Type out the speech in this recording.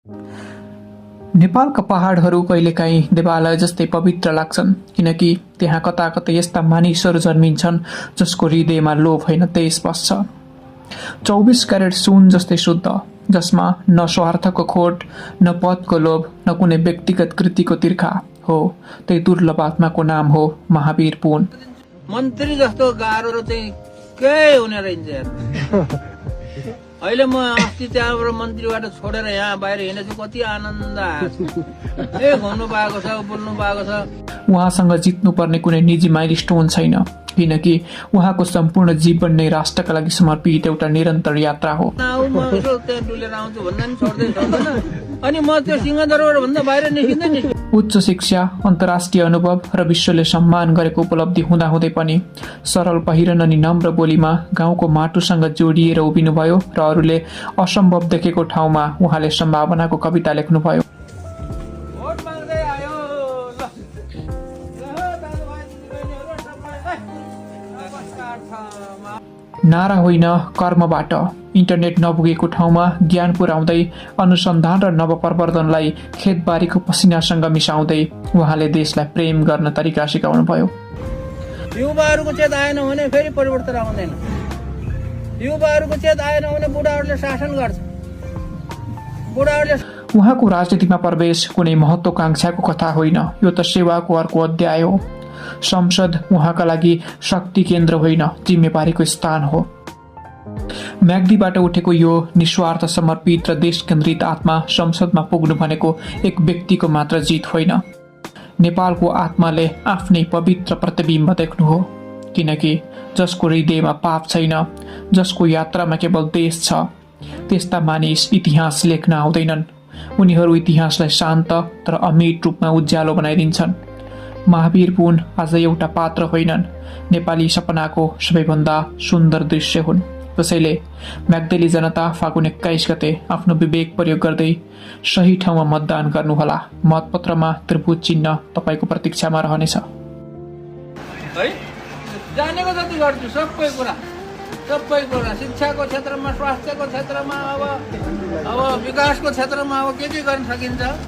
नेपालका पहाडहरू कहिलेकाहीँ देवालय जस्तै पवित्र लाग्छन्, किनकि त्यहाँ कता कतै यस्ता मानिसहरू जन्मिन्छन् जसको हृदयमा लोभ होइन तेज बस्छ। 24 क्यारेट सुन जस्तै शुद्ध, जसमा न स्वार्थको खोट, न पदको लोभ, न कुनै व्यक्तिगत कृतिको तिर्खा हो। त्यही दुर्लभ आत्माको नाम हो महावीर पुन। मन्त्री जस्तो गाह्रो चाहिँ केही हुने रहेछ यार। अहिले म अस्ति त्यहाँबाट मन्त्रीबाट छोडेर यहाँ बाहिर हिँडेछु, कति आनन्द आयो। घुम्नु पाएको छ, बोल्नु पाएको छ। उहाँसँग जित्नुपर्ने कुनै निजी माइलस्टोन छैन, किनकि उहाँको सम्पूर्ण जीवन नै राष्ट्रका लागि समर्पित एउटा निरन्तर यात्रा हो। त्यहाँ डुलेर आउँछु भन्दा नि छोड्दैन। अनि म त्यो सिंहदरबार भन्दा बाहिर निस्किँदै उच्च शिक्षा, अन्तर्राष्ट्रिय अनुभव र विश्वले सम्मान गरेको उपलब्धि हुँदाहुँदै पनि सरल पहिरन अनि नम्र बोलीमा गाउँको माटोसँग जोडिएर उभिनुभयो र अरूले असम्भव देखेको ठाउँमा उहाँले सम्भावनाको कविता लेख्नुभयो। नारा होइन, कर्मबाट इन्टरनेट नपुगेको ठाउँमा ज्ञान पुर्याउँदै अनुसन्धान र नवप्रवर्धनलाई खेतबारीको पसिनासँग मिसाउँदै उहाँले देशलाई प्रेम गर्न तरिका सिकाउनुभयो। युवाहरूको चेत आएन भने फेरि परिवर्तन आउँदैन। युवाहरूको चेत आएन भने बुढाहरूले शासन गर्छ। बुढाहरूले उहाँको राजनीतिमा प्रवेश कुनै महत्वाकांक्षाको कथा होइन, यो त सेवाको अर्को अध्याय हो। संसद उहाँका लागि शक्ति केन्द्र होइन, जिम्मेवारीको स्थान हो। म्याग्दीबाट उठेको यो निस्वार्थ समर्पित र देश केन्द्रित आत्मा संसदमा पुग्नु भनेको एक व्यक्तिको मात्र जित होइन, नेपालको आत्माले आफ्नै पवित्र प्रतिबिम्ब देख्नु हो। किनकि जसको हृदयमा पाप छैन, जसको यात्रामा केवल देश छ, त्यस्ता मानिस इतिहास लेख्न आउँदैनन्। उनीहरू इतिहासलाई शान्त तर अमिट रूपमा उज्यालो बनाइदिन्छन्। महावीर पुन आज एउटा पात्र होइनन्, नेपाली सपनाको सबैभन्दा सुन्दर दृश्य हुन्। त्यसैले म्याग्दीले जनता फागुन 21 गते आफ्नो विवेक प्रयोग गर्दै सही ठाउँमा मतदान गर्नुहोला। मतपत्रमा त्रिभुज चिन्ह तपाईँको प्रतीक्षामा रहनेछ। है जानेको जति गर्छु सबै कुरा शिक्षाको क्षेत्रमा, स्वास्थ्यको क्षेत्रमा, अब विकासको क्षेत्रमा अब के गर्न सकिन्छ।